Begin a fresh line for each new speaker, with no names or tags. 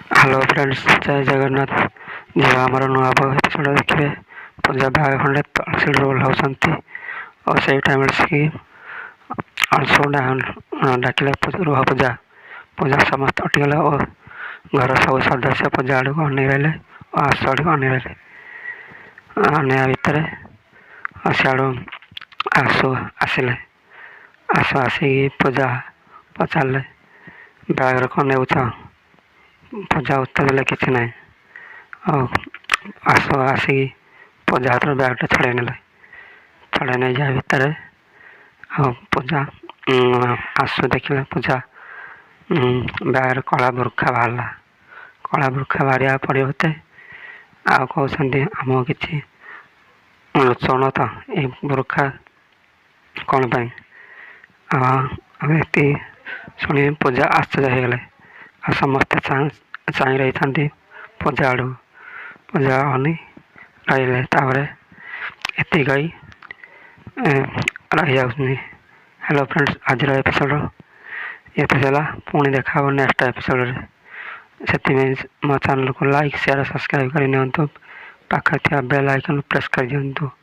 Hello friends, ଜୟ ଜଗନ୍ନାଥ। ଯିବା ଆମର ନୂଆ ଏପିସୋଡ଼ ଦେଖିବେ। ପୂଜା ବ୍ୟାଗ ଖଣ୍ଡେ ସିଡ଼ିରୁ ଓହ୍ଲାଉଛନ୍ତି ଆଉ ସେଇ ଟାଇମ୍ରେ ଆସିକି ଅଂଶୁ ଡାକିଲେ, ରୁହ ପୂଜା, ପୂଜା। ସମସ୍ତେ ଅଟକିଗଲେ ଓ ଘର ସବୁ ସଦସ୍ୟ ପୂଜା ଆଡ଼କୁ ଅନେଇ ରହିଲେ ଓ ଆସୁ ଆଡ଼କୁ ଅନେଇ ରହିଲେ। ଅନେଇବା ଭିତରେ ସିଆଡ଼ୁ ଆସୁ ଆସିଲେ। ଆସୁ ଆସିକି ପୂଜା ପଚାରିଲେ, ବ୍ୟାଗରେ କ'ଣ ନେଉଛ? ପୂଜା ଉତ୍ତର ଦେଲେ, କିଛି ନାହିଁ। ଆଉ ଆସୁ ଆସିକି ପୂଜା ହାତରୁ ବ୍ୟାଗଟା ଛଡ଼େଇ ନେଲେ। ଛଡ଼େଇ ନେଇଯିବା ଭିତରେ ଆଉ ପୂଜା ଆସୁ ଦେଖିଲେ ପୂଜା ବ୍ୟାଗରେ କଳା ବୁର୍ଖା ବାହାରିଲା। କଳା ବୁର୍ଖା ବାହାରିବା ପରିବର୍ତ୍ତେ ଆଉ କହୁଛନ୍ତି, ଆମକୁ କିଛି ଲୁଚଉନ ତ, ଏ ବୁର୍ଖା କ'ଣ ପାଇଁ? ଆଉ ଏତିକି ଶୁଣି ପୂଜା ଆଶ୍ଚର୍ଯ୍ୟ ହେଇଗଲେ ଆଉ ସମସ୍ତେ ଚାହିଁ ରହିଥାନ୍ତି ପୂଜା ଆଡ଼କୁ। ପୂଜା ଅନେଇ ରହିଲେ। ତାପରେ ଏତିକି କହି ରହିଯାଉଛନ୍ତି। ହ୍ୟାଲୋ ଫ୍ରେଣ୍ଡସ୍, ଆଜିର ଏପିସୋଡ଼ ଏତେ ହେଲା। ପୁଣି ଦେଖା ହେବ ନେକ୍ସଟ ଏପିସୋଡ଼ରେ। ସେଥିପାଇଁ ମୋ ଚ୍ୟାନେଲକୁ ଲାଇକ୍, ସେୟାର, ସବସ୍କ୍ରାଇବ୍ କରି ନିଅନ୍ତୁ। ପାଖରେ ଥିବା ବେଲ୍ ଆଇକନ୍ ପ୍ରେସ୍ କରିଦିଅନ୍ତୁ।